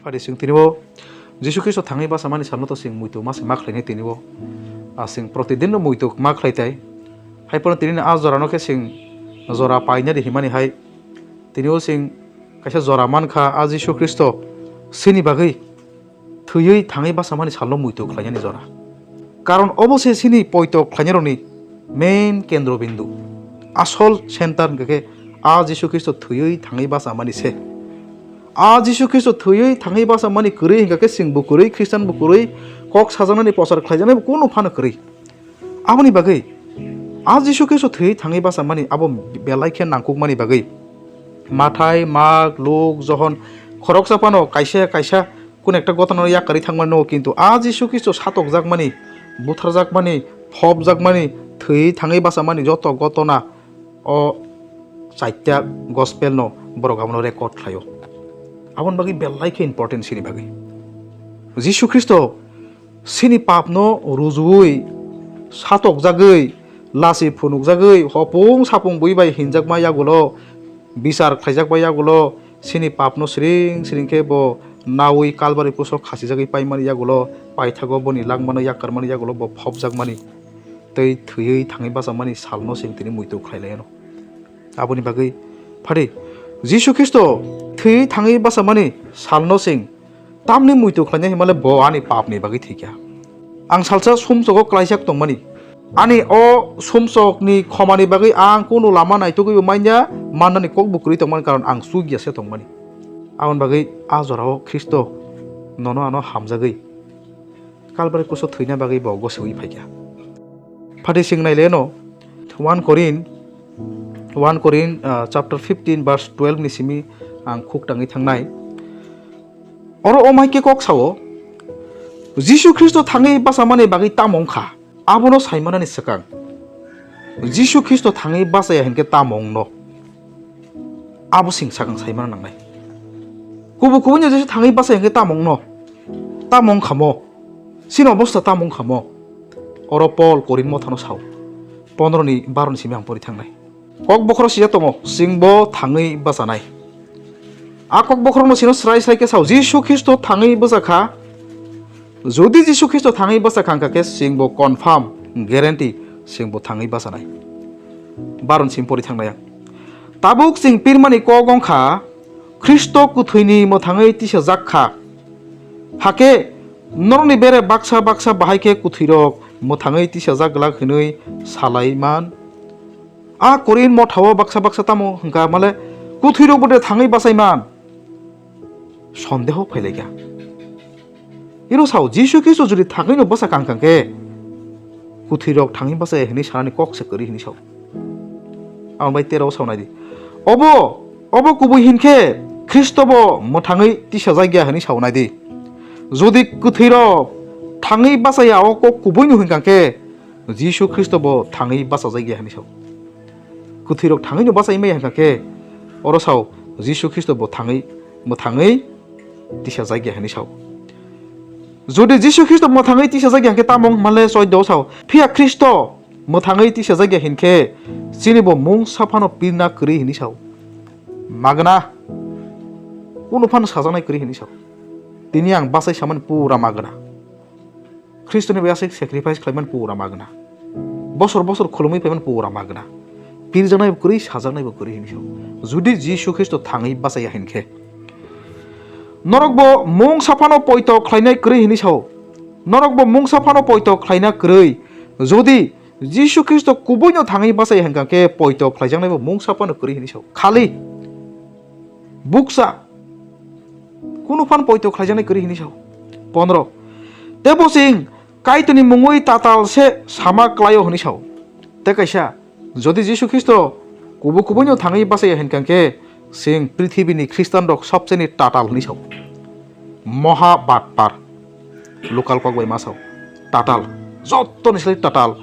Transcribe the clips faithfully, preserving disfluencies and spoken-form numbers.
Pari chwng tini o Jisu Khristo thangwi bachamani salno to chwng muitu ma se ma khlainai tini o. Ah, chwng protidin no muitu ma khlai tai. Hai phano tini a jora no khe chwng jora painani himani hai. Tini o chwng kaisa jora mankha a Jisu Khristo chini bagwi thwiwi thangwi bachamani salno muitu khlainani jora. Karon obo se chini poito khlainarokni main kendro bindu. Asol center hwnkha khe a Jisu Khristo thwiwi thangwi bachamani se. A Jisu Khristo thwiwi thangwi bachamani kwrwi hwnkha khe chwng bo kwrwi, Khristian bo kwrwi, kok sajaknani prochar khlaijaknai bo kunu phano kwrwi. Aboni bagwi a Jisu Khristo thwiwi thangwi bachamani abo belai khe nangkukmani bagwi Mathai, Mark, Luk, Johon khoroksa phano kaisa kaisa kun ekta gotano yakarwi thangmani no, kintu a Jisu Khristo satokjakmani, butharjakmani, phopjakmani, thwi thangwi bachamani joto gotona o chaita gospel no borok abono record khlaio. Aboni bagwi belai khe important chini bagwi. Jisu Khristo chini papno rujuwi, satokjagwi, lasi phunukjagwi, hopung sapung bui bai hinjakma yagulo, bichar khlaijakma yagulo, chini papno siring siring khe bo nawi Kalbari krusok khachijagwi paimani yagulo, paithago boni langmano yakarmani yagulo bo phopjakmani tei thwiwi thangwi bachamani salno chwng tini muitu khlai lai anw. Aboni bagwi phari Jisu Khristo thwi thangwi bachamani salno chwng tamni muitu khlainai himale bo ani papni bagwi thwikha. Ang salsa sumsogo klaijak tongmani. Ani o sumsokni khomani bagwi ang kunu lama naitugwibo manya mannani kokbo kwrwi tongmani, karon ang chukya se tongmani. Aboni bagwi a jorao Khristo nono ano hamjagwi Kalbari krusok thwina bagwi bo gosiwi phaikha. Phati chwng nai le no, one Korin, one Korin, ah, chapter fifteen verse twelve ni simi ang khuk tangwi thangnai. Oro o mai khe kok sao, Jisu Khristo thangwi bachamani bagwi tamo wngkha, abono saimanani swkang Jisu Khristo thangwi bachaya hinkhe tamo wngno? Abo chwng sakang saimano nangnai. Kubui kubui no Jisu thangwi bachaya hinkhe tamo wngno? Tamo wngkhamo? Chini obosta tamo wngkhamo? Oro Pol Korin mothano sao, pondro ni baro ni simi ang pori thangnai. Kok bokhorok sijak tongo, chwngbo thangwi bachanai. A kok bokhorokno chwngno srai srai khe sao, Jisu Khristo thangwi bwchakha. Jodi Jisu Khristo thangwi bwchakha wngkha khe chwngbo confirm, guarantee, chwngbo thangwi bachanai. Baron sim pori thangnai ang. Tabuk chwng pirmani kok wngkha, Khristo kwthwini mwthangwi tisajak kha. Hakhe norokni bere baksa baksa bahai khe kwthwirok mwthangwi tisajak glak hwnwi salai man. A Korin mothao baksa baksa tamo hwnkha male kwthwirok bwdre thangwi bachai man? Sondeho phailaikha. Iro sao, Jisu Khristo jodi thangwino bwsa kang kang khe, kwthwirok thangwi bachai hwnwi sanani kok se kwrwi hwnwi sao. Aboni bai tero sao naidi. Obo, obo kubui hinkhe Khristo bo mwthangwi tisajak ya hwnwi sao naidi. Jodi kwthwirok thangwi bachaya o kok kubuino hwnkha khe, Jisu Khristo bo thangwi bachajak ya hwnwi sao. Kwthwirok thangwino bachai maya hwnkha khe, oro sao, Jisu Khristo bo thangwi, mwthangwi tisajak ya hwnwi sao. Jodi Jisu Khristo mwthangwi tisajak ya hwnkhe tamo wngmale choido sao, phiya Khristo mwthangwi tisajak ya hinkhe chini bo mungsa phano pirna kwrwi hwnwi sao. Magna. Kunu phano sajaknai kwrwi hwnwi sao. Tini ang bachai samani pura magna. Khristoni bai aswk sacrifice khlaimani pura magna. Bosor bosor khulumwi phaimani pura magna. Pirjaknai bo kwrwi, sajaknai bo kwrwi hwnwi sao. Judi Jisu Khristo thangwi bachaya hinkhe, norok bo mungsa phano poito khlainai kwrwi hwnwi sao. Norok bo mungsa phano poito khlaina kwrwi. Judi Jisu Khristo kubuino thangwi bachaya hinkha khe poito khlaijaknai bo mungsa phano kwrwi hwnwi sao. Khali bukcha kunu phan poito khlaijaknai kwrwi hwnwi sao. Pondro. Tei bo chwng Kaitorni mungwi tatal se sama klaio hwnwi sao. Tei kaisa, jodi Jisu Khristo kubu kubuino thangwi bachaya hinkha khe chwng prithibini Khristanrok sobseni tatal hwnwi sao. Moha batpar. Local kok bai ma sao. Tatal. Jottoni slai tatal.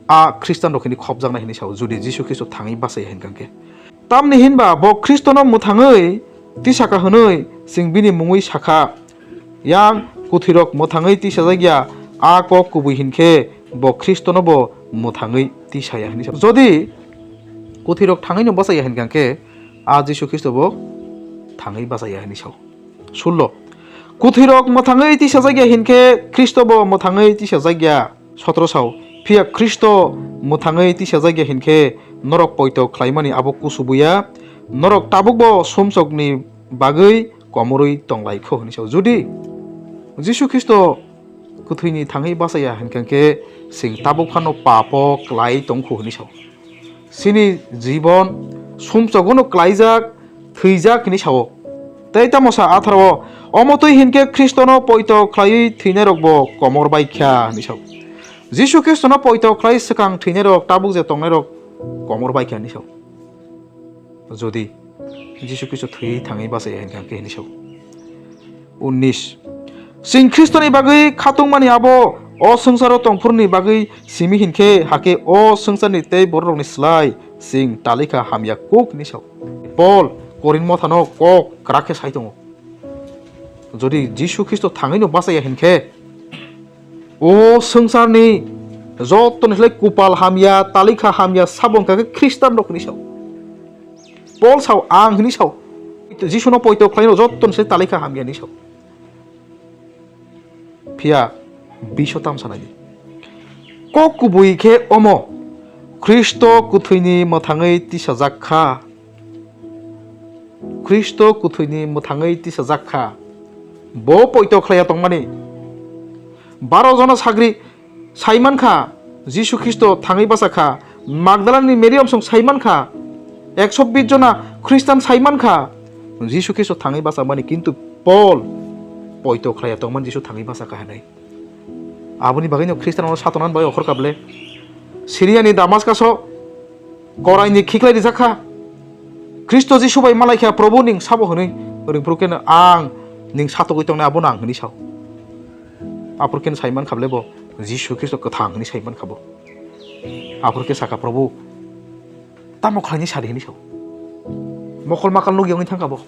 A Khristanrok hwnwi khopjaknai hwnwi sao, jodi Jisu Khristo thangwi bachaya hinkha khe. Tamni hinba bo Khristono mwthangwi tisaka hwnwi chwng bini mungwi sakha. Yang kwthwirok mwthangwi tisajak ya, a kok kubui hinkhe bo Khristono bo mwthangwi tisaya hwnwi sa. Jodi kwthwirok thangwino bachaya hinkha khe, a Jisu Khristo bo thangwi bachaya hwnwi sao. Sullo. Kwthwirok mwthangwi tisajak ya hinkhe Khristo bo mwthangwi tisajak ya. Sotro sao, phiya Khristo mwthangwi tisajak ya hinkhe norok poito khlaimani abo kusubuya, norok tabukbo sumsokni bagwi komorwi tonglaikho hwnwi sao. Judi Jisu Khristo kwthwini thangwi bachaya hinkhe chwng tabuk phano papo klai tongkhu hwnwi sao. Chini jibon sumsogono klaijak, thwijak hwnwi sao. Tei tamo sa atharo o, omo twi hinkhe Khristono poito khlaiwi thwinairokbo komor bai kha hwnwi sao. Jisu Khristono poito khlai swkang thwinairok tabuk je tongnairok komor bai kha hwnwi sao. Jodi Jisu Khristo thwi thangwi bachaya hinkhe hwnwi sao. Unnis. Chwng Khristoni bagwi khatungmani abo o swngcharo tongphuruni bagwi simi hinkhe, hakhe o swngcharni tei bororokni slai chwng talikha hamya kuk hwnwi sao. Pol Korinth mothano kok kwrak khe sai tongo. Jodi Jisu Khristo thangwino bachaya hinkhe, o swngcharni jotoni slai kupal hamya, talikha hamya sabo wngkha khe Khristanrok hwnwi sao. Pol sao, ang hwnwi sao. Jisuno poito khlaino jotoni slai talikha hamya hwnwi sao. Phiya biso tam sanai di. Kok kubui khe omo, Khristo kwthwini mwthangwi tisajak kha. Khristo kwthwini mwthangwi tisajak kha. Bo poito khlaiya tongmani. Baro jona sagri saiman kha, Jisu Khristo thangwi bacha kha. Magdalani Mary omsong saiman kha, ekso bis jona Khristan saiman kha, Jisu Khristo thangwi bachamani, kintu Pol poito khlaiya tongmani Jisu thangwi bacha kha hinwi. Aboni bagwino Khristanrokno satoknani bagwi okhorkha ble. Siriani Damaskaso koraini khiklai rijak kha. Khristo Jisu bai malai kha, "Probhu, ning sabo?" hwnwi. Rwngphuru khe, "Ang ning satogwi tongnai, abono ang," hwnwi sao. Aphuru khe saiman kha ble bo, "Jisu Khristo kwthang," hwnwi saiman kha bo. Aphuru khe sakha, "Probhu, tamo khlaini sadi?" hwnwi sao. Mokol makal nukya wngwi thangkha bo.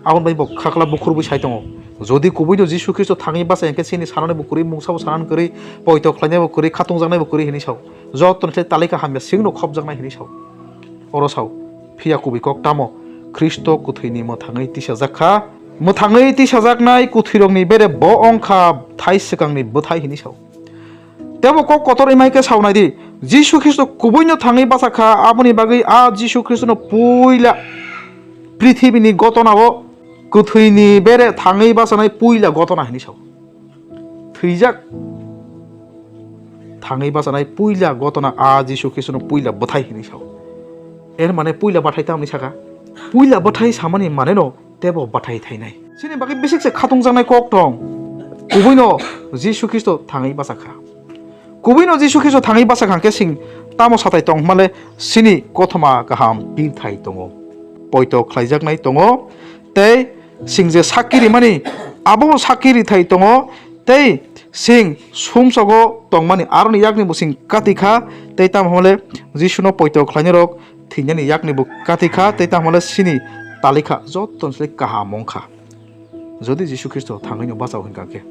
Aboni bai bo khakla bukhurwi sai tongo. Jodi kubuino Jisu Khristo thangwi bachai hwnkhe chini sanani bo kwrwi, mungsabo sanani kwrwi, poito khlainai bo kwrwi, khatungjaknai bo kwrwi hwnwi sao. Jotoni slai talikha hamya chwngno khopjaknai hwnwi sao. Oro sao, phiya kubui kok tamo? Khristo kwthwini mwthangwi tisajak kha. Mwthangwi tisajaknai kwthwirokni bere bo wngkha thai swkangni bwthai hwnwi sao. Tebo kok kotor wngmai khe sao nai di, Jisu Khristo kubuino thangwi bacha kha, aboni bagwi a Jisu Khristono puila prithibini gotonao kwthwini bere thangwi bachanai puila gotona hwnwi sao. Thwijak thangwi bachanai puila gotona a Jisu Khristono puila bwthai hwnwi sao. Er mane puila bwthai tamni saka? Puila bwthai samani maneno tebo bwthai thainai. Chini bagwi bisik se khatungjaknai kok tong. Kubuino Jisu Khristo thangwi bacha kha. Kubuino Jisu Khristo thangwi bacha kha hwnkhe chwng tamo satai tong hwnmale chini kothoma kaham birthai tongo. Poito khlaijaknai tongo tei chwng je sakki rimani abo sakki rithai tongo tei chwng sumsogo tongmani aroni yakni bo chwng kati kha tei tamo hwnmale Jisuno poito khlainairok thwinani yakni bo kati kha tei tamo le chini talikha joto ni slai kaham wng kha. Jodi Jisu Khristo thangwi no bachao hwnkha khe,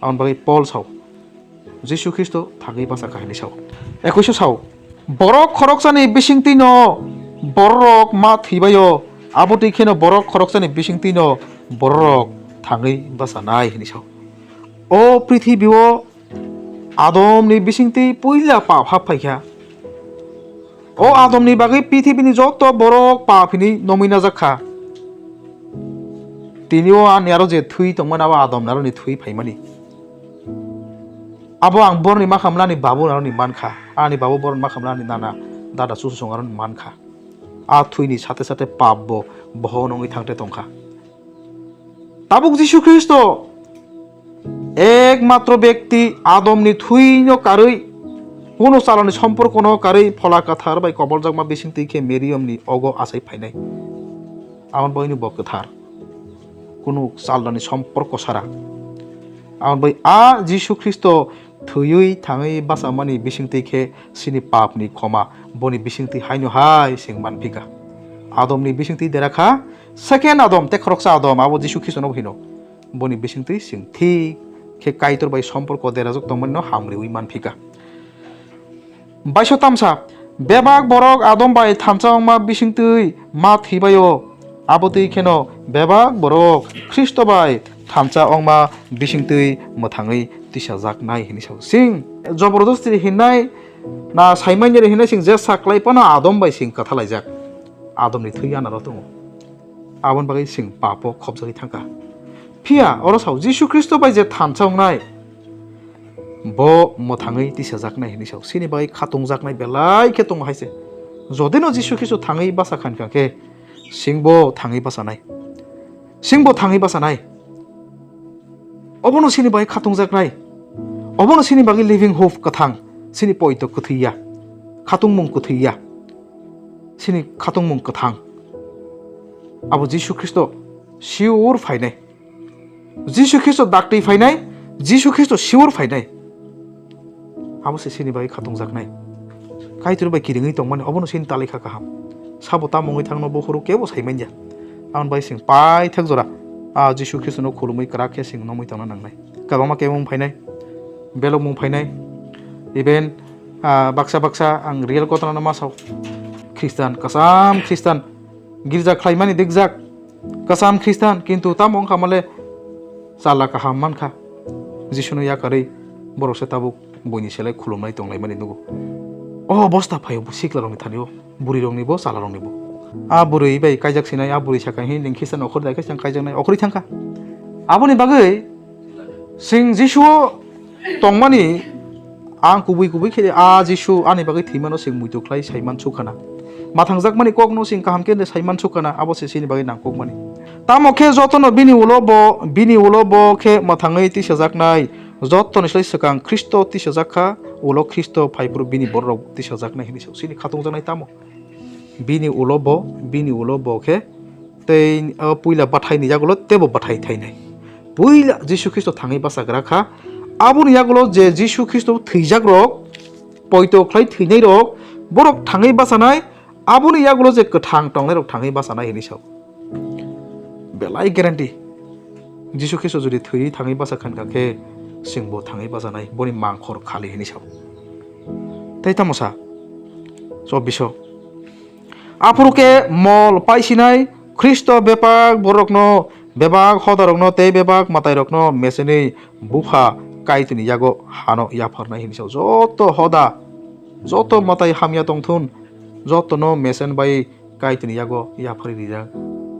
aboni bagwi Pol sao, Jisu Khristo thangwi bacha kha hinwi sao. Ekwis o sao, borok khoroksani bisingtwi no bororok ma thwibaio, abo twi kheno borok khoroksani bisingtwi no bororok thangwi bachanai hinwi sao. O prithibi o Adomni bisingtwi puila pap hap phaikha. O Adomni bagwi pithibini joto borok pap hwnwi nomwi najak kha. Tini o ani aro je thwi tongmani abo Adomni aroni thwi phaimani. Abo ang boroni makhamle ani babu aroni mankha. Ani babu boroni makhamle ani nana, dada, chuchusong aroni mankha. A thwini sate sate pap bo boho nongwi thangte tongkha. Tabuk Jisu Khristo ekmatro bekti Adomni thwino karwi, kunu chalani somporkono karwi Phola Kwthar bai koboljakma bisingtwi khe Mariamni ogo achai phainai. Aboni bagwino bo kwthar. Kunu chalani somporko sara. Aboni bai a Jisu Khristo thwiwi thangwi bachamani bisingtwi khe chini papni khoma boni bisingtwi haino hai chwng manphika. Adomni bisingtwi dera kha, second Adam, tei khoroksa Adam, abo Jisu Khristono hino. Boni bisingtwi chwng thik khe Kaitor bai somporko derajak tongmani no hamriwi manphika. Baiso tamsa, bebak borok Adam bai thansa wngma bisingtwi ma thwibaio, abo twi kheno bebak borok Khristo bai thansa wngma bisingtwi mwthangwi tisajaknai hinwi sao. Sing joborodosti hinai na saimanya hinai sing je saklai phano Adam bai sing kathalaijak. Adomni thwi anaro tongo. Aboni bagwi sing papo khopjagwi thangkha. Phiya oro sao Jisu Khristo bai je thansa wngnai, bo mwthangwi tisajaknai hinwi sao. Sini bagwi khatungjaknai belai khe tongo hai se. Jodino Jisu Khristo thangwi basa khankha khe, singbo thangwi basanai. Singbo thangwi basanai. Obono sini bagwi khatungjaknai. Obono sini bagwi living hope kwthang. Sini poito kwthwi ya. Khatungmung kwthwi ya. Sini khatungmung kwthang. Abo Jisu Khristo sure phainai. Jisu Khristo daktwi phainai, Jisu Khristo sure phainai. Abo se sini bagwi khatungjaknai. Kaitor bai kiringwi tongmani, obono sini talikha kaham. Sabo tamo wngwi thangno buphuru kebo saimanya. Aboni bai sing paithak jora a Jisu Khristono khulumwi kwrak khe sing nongwi tongna nangnai. Kwbangma kebo wng phainai, belok wng phainai, even, ah, baksa baksa ang real ghotona no ma sao. Khristan, kwcham Khristan, girja khlaimani dikjak, kwcham Khristan, kintu tamo wngkha male chala kaham mankha. Jisuno yakarwi borok se tabuk buini selai khulumnai tonglaimani nugo. O bosta phaio siklarokni thani o. Bwrwiroknibo, chalaroknibo. A bwrwi bai kaijak sinai, a bwrwi saka, "Hi, nwng Khristian okhorwi da khe chwng kaijaknai?" Okhorwi thangkha. Aboni bagwi chwng Jisuo tongmani, ang kubui kubui khe a Jisu ani bagwi thwimano chwng muitu khlai saiman sukhana. Mathangjakmani kokno chwng kaham khe saiman sukhana, abo se chini bagwi nangkukmani. Tamo khe jotono bini ulo bo, bini ulo bo khe mwthangwi tisajaknai, jotoni slai swkang Khristo tisajak kha, ulo Khristo phai phuru bini bororok tisajaknai hinwi sao. Chini khatungjaknai tamo? Bini ulo bo, bini ulo bo khe tei, o, puila bwthaini yagulo teibo bwthai thainai. Puila Jisu Khristo thangwi bachagra kha. Aboni yagulo je Jisu Khristo thwijakrok, poito khlai thwinairok, borok thangwi bachanai, aboni yagulo je kwthang tongnairok thangwi bachanai hinwi sao. Belai guarantee. Jisu Khristo jodi thwiwi thangwi bacha khankha khe, chwngbo thangwi bachanai, boni mangkhor khali hinwi sao. Tei tamo sa, chobbiso. Aphuru khe mol paisinai Khristo bebak borokno, bebak hodarokno tei bebak mwtairokno mesenwi Bupha Kaitorni yago hano yapharnai hinwi sao. Joto hoda, joto mwtai hamya tongthun, jotono mesen bai Kaitorni yago yaphari rijak,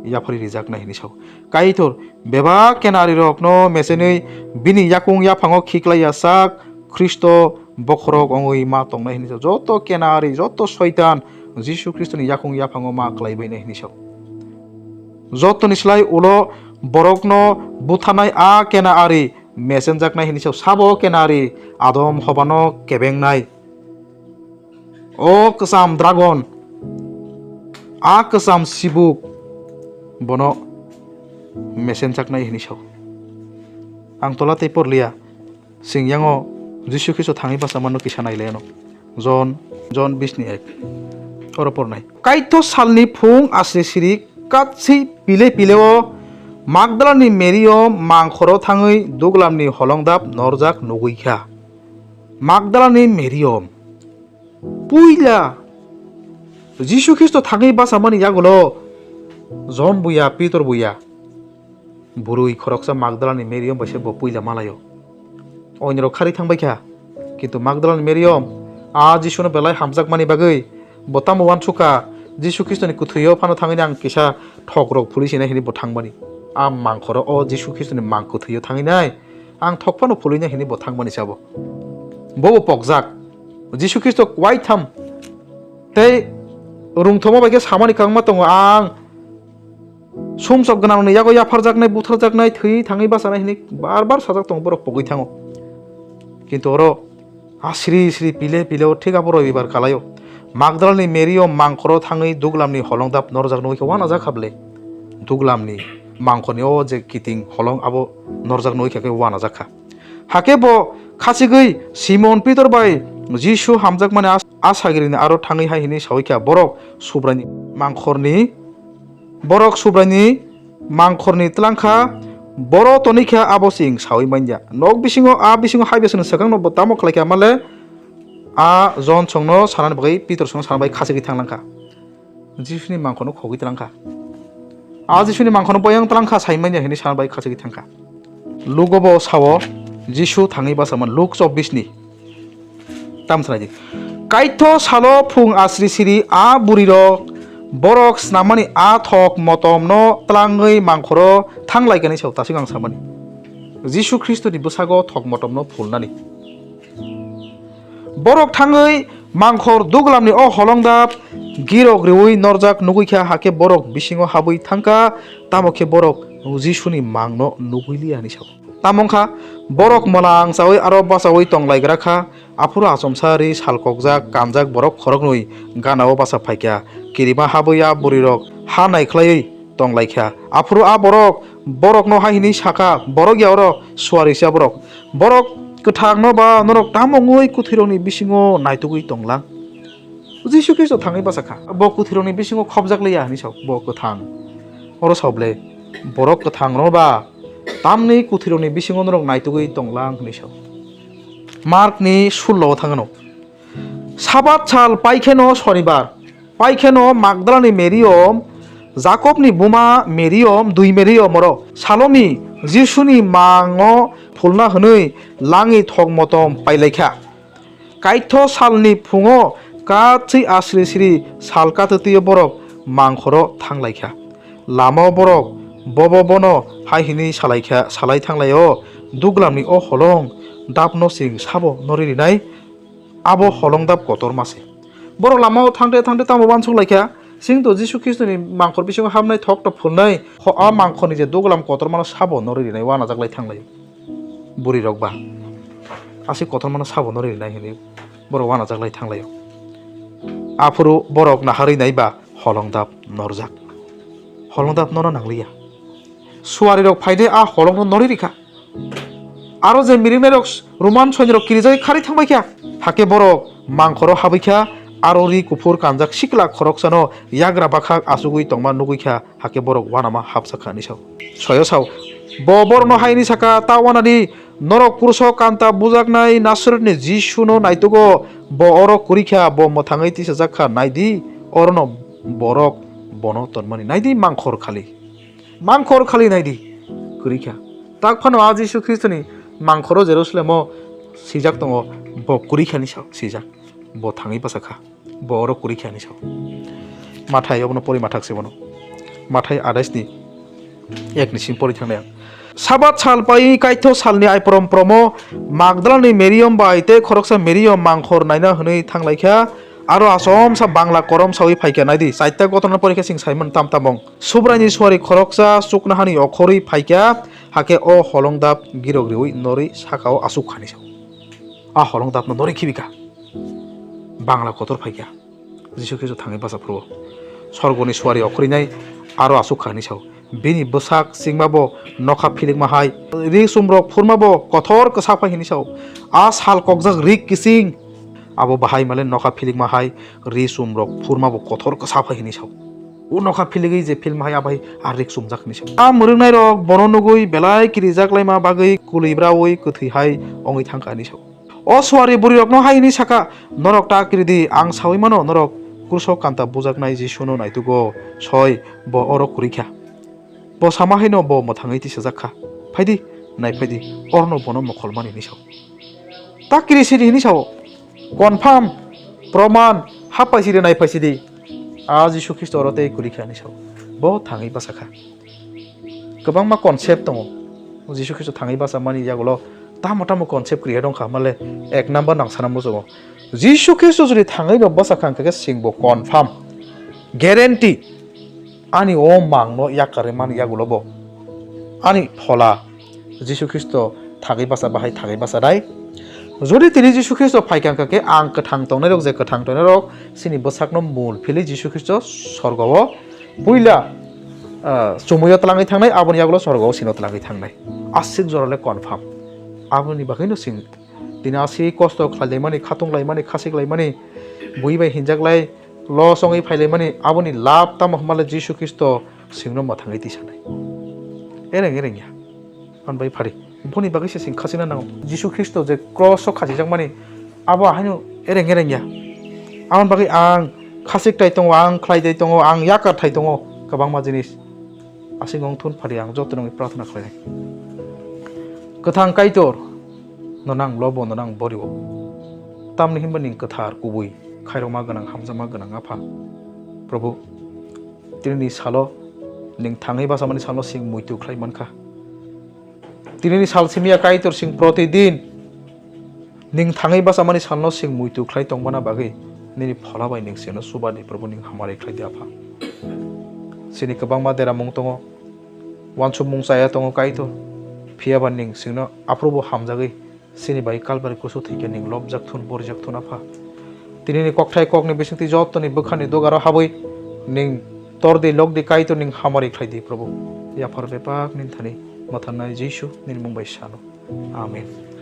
yaphari rijaknai hinwi sao. Kaitor bebak kenarirokno mesenwi bini yakung yaphango khiklai ya sak Khristo bokhorok wngwi ma tongnai hinwi sao. Joto kenari, joto soitan Jisu Khristoni yakung yaphango ma klaibainai hinwi sao. Jotoni slai ulo borokno butharnai a kena ari mesenjaknai hinwi sao. Sabo kena ari Adam Hobano kebengnai. O kwcham dragon, a kwcham sibuk bono mesenjaknai hinwi sao. Ang tola tei porliya. Sing yango Jisu Khristo thangwi bachamanno kisa nailaiyano. Jon, Jon bisni ek. Oro pornai. Kaitho salni phung asri siri katswi pile pileo Magdalani Merio mangkhoro thangwi duglamni holongdap norjak nugwi kha. Magdalani Merio. Puila Jisu Khristo thangwi bachamani yagulo Jon buya, Pitor buya. Bwrwi khoroksa Magdalani Mary wng bai se bo puila malaio. Oinirok kharwi thang bai kha. Kintu Magdalani Mary wng a Jisuno belai hamjakmani bagwi bo tamo uansukha, Jisu Khristoni kwthwio phano thangwi ang kisa thokrok phulwi sinai hinwi bo thangmani. A mangkhoro o Jisu Khristoni mang kwthwio thangwi nai, ang thok phano phulwi nai hinwi bo thangmani sabo. Bo bo pokjak. Jisu Khristo waitham tei rwngthoma bai khe samani kwbangma tongo, ang Sumsok gwnangrokni yago yapharjaknai, butharjaknai, thwi thangwi bachanai hwnwi bar bar sajak tongo borok pogwi thango. Kintu oro a sri sri pile pile o thik abo robibar kalaio. Magdalani Mary o mangkhoro thangwi duglamni holong dap norjak nugwi khe uanajak kha bwle. Duglamni mangkhorni o je kiting holong abo norjak nugwi khe uanajak kha. Hakhe bo khachigwi Simon Pitor bai Jisu hamjakmani a, a sagrini aro thangwi hai hwnwi saui kha, "Borok Subraini mangkhorni, borok Subraini mangkhorni tlang kha, boro tonwi kha abo chwng saui man ya." Nok bisingo, a bisingo hai bwswkni swkangno bo tamo khlai kha male, a Jon songno sanani bagwi Pitor songno sana bai khachigwi thang lang kha. Jisuni mangkhorno khogwi tlang kha. A Jisuni mangkhorno boyang tlang kha, sai man ya hwnwi sana bai khachigwi thang kha. Lugo bo sao, Jisu thangwi bachama, Luk chobbish ni. Tam sanai di. Kaitho salo phung asri siri a burirok borok snammani a thok motomno tlangwi mangkhoro thanglaikani sao, tasik ang samani. Jisu Khristoni bwsago thok motomno phulnani. Borok thangwi mangkhor duglamni o holongdap girok riui norjak nugwi kha, hakhe borok bisingo habwi thangkha, tamo khe borok Jisuni mangno nugwi liya hinwi sao. Tamo wngkha, borok mwlang chaui aro bachaui tong laigra kha, aphuru achomsa ri salkokjak kanjak borok khoroknwi gana-o bacha phaikha, kirima habwi a burirok ha naikhlaiwi tong lai kha. Aphuru a borok borokno hai hwnwi sa kha, "Borok ya oro suari cha borok. Borok kwthangno ba norok tamo wngwi kwthwirokni bisingo naitugwi tong lang?" Jisu Khristo thangwi bacha kha. Bo kwthwirokni bisingo khopjak liya hwnwi sa, bo kwthang. Oro sa ble, borok kwthangno ba tamni kwthwirokni bisingo norok naitugwi tong lang hwnwi sa. Markni sullo o thangano. Sabat sal paikheno sonibar, paikheno Magdalani Meriom, Jakobni buma Meriom, dui Meriom oro Salomi Jisuni mango phulna hwnwi langwi thok motom pailaikha. Kaitho salni phungo katswi asri siri sal katwtwio borok mangkhoro thanglaikha. Lamao borok bobo bono hai hwnwi salaikha, salai thanglaio, "Duglamni o holong dapno chwng sabo norwi rinai?" Abo holongdap kotorma se. Borok lamao thangte thangte tamo uansuk lai kha, chwng to Jisu Khristoni mangkhor bisingo habnai thok to phulnai, ho-, a mangkhorni je duglam kotormano sabo norwi rinai uanajak lai thang lai. Bwrwi rok ba aswk kotormano sabo norwi rinai hwnwi borok uanajak lai thang lai. Aphuru borok naharwi nai ba holongdap norjak. Holongdap nono nangliya. Suari rok phaide a holongno norwi rikha. Aro je miringnai rok Roman soinirok kirijagwi kharwi thangbai kha, hakhe borok mangkhoro habwi kha, aro ri kuphur kanjak sikla khoroksano yagra bakhak achugwi tongma nugwi kha, hakhe borok uanama hapsa kha hwnwi sao. Soyo sao, bo borokno hai hwnwi sa kha, "Ta uanadi, norok kruso kanta bujaknai Nasaretni Jisuno naitugo, bo oro kwrwi kha, bo mwthangwi tisajak kha, nai di, orono borok bono tonmani, nai di mangkhor khali." Mangkhor khali nai di, kwrwi kha. Tak phano a Jisu Khristoni mangkhoro Jerusalemo swijak tongo, bo kwrwi kha hwnwi sa-, swijak. Bo thangwi basa kha. Bo oro kwrwi kha hwnwi sa-o. Mathai obono pori mathak se bono. Mathai adais ni ek ni sim pori thangnai ang. Sabat sal pai kaitho salni ai prom promo Magdalani Meriom bai tei khoroksa Meriom mangkhor naina hwnwi thanglaikha. Aro asomsa bangla korom sawi phaikha, naidi, chaita gotona porikha sing Simon tam tamong. Subraini suari khoroksa chuknohani okhorwi phaikha, hakhe o holongdap girok riwi norwi sakao achuk khani sao. A holongdapno norwi khibikha. Bangla kotor phaikha. Jisu Khristo thangwi bacha phuru. Sorgoni suari okhorwi nai aro achuk khani sao. Bini bwsak chingmabo nokha philikma hai, ri chumrok phurmabo kothor kwsa phai hwnwi sao. A sal kokjak rik kiching abo bahai male nokha philikma hai, ri chumrok phurmabo kothor kwsa phai hwnwi sao. O nokha philigwi je philma hai abo hai a rik chumjak hwnwi sao. A mwrwknairok bono nugwi belai kirijak laima bagwi kwlwi braui kwthwi hai wngwi thangkha hwnwi sao. O suari bwrwirokno hai hwnwi sakha, "Norok ta kiri di, ang saui mano norok kruso kanta bujaknai Jisuno naitugo, soi, bo oro kwrwi kha. Bo sama haino bo mwthangwi tisajak kha. Phai di, nai phai di, orono bono mokholmani," hwnwi sao. Ta kiri sidi hwnwi sao. Confirm, proman, hapai sidi, nai phai sidi. A Jisu Khristo oro tei kwrwi kha hwnwi sao. Bo thangwi basa kha. Kwbangma concept tongo. Jisu Khristo thangwi bachamani yagulo tamo tamo concept kwrwi dong kha, male ek number nang sana muchungo. Jisu Khristo jodi thangwi bo bwsa kha, hwnkhe sing bo confirm, guarantee, ani o mangno yakarwi mani yagulo bo ani phola Jisu Khristo thangwi bacha bahai thangwi bacha dai. Jodi tini Jisu Khristo phai kha, hwnkhe ang kwthang tongnai rok je kwthang tongnai rok chini bwsakno mul philwi Jisu Khristo sorgo o puila, ah, chumuyo twlangwi thangnai, aboni yagulo sorgo o sino twlangwi thangnai. Aswk jorale confirm. Aboni bagwino sing tini aswk kosto khlai laimani, khatung laimani, khasik laimani, bui bai hinjak lai, los wngwi phai laimani, aboni lab tamo hwnmale Jisu Khristo singno mwthangwi tisanai. Ereng ereng ya. Hwnbai phari. Boni bagwi se sing khachina nango. Jisu Khristo je cross o khachijak mani, abo haino ereng ereng ya. Aboni bagwi ang khachik tai tongo, ang khlai tai tongo, ang yakar thai tongo, kwbangma jinis. Aswk wng thun phari ang joto nungwi prarthana khlainai. Kwthang Kaitor, nono ang lobo, nono ang borio. Tamni hinba ning kwthar kubui khairokma gwnang, hamjakma gwnang Apha. Probhu, tinini salo ning thangwi bachamani salno sing muitu khlai mankha. Tinini sal simiya Kaitor sing protidin ning thangwi bachamani salno sing muitu khlai tongmana bagwi nini phola bai ning sino subadi Probhu ning hamari khlai di Apha. Sini kwbangma deramung tongo, wansukmung chaya tongo Kaitor, phiyaba ning sino aphuru bo hamjagwi sini bai Kalbari kusu thwikhe ning lobjak thun, borjak thun Apha. Tinini kokthai kokni bisingtwi jottoni bwkhani dugaro habwi ning tordi lokdi Kaitor ning hamari khlai di Probhu. Yaphar bebak nini thani mwthangnai Jisu nini mung bai sano. Amen.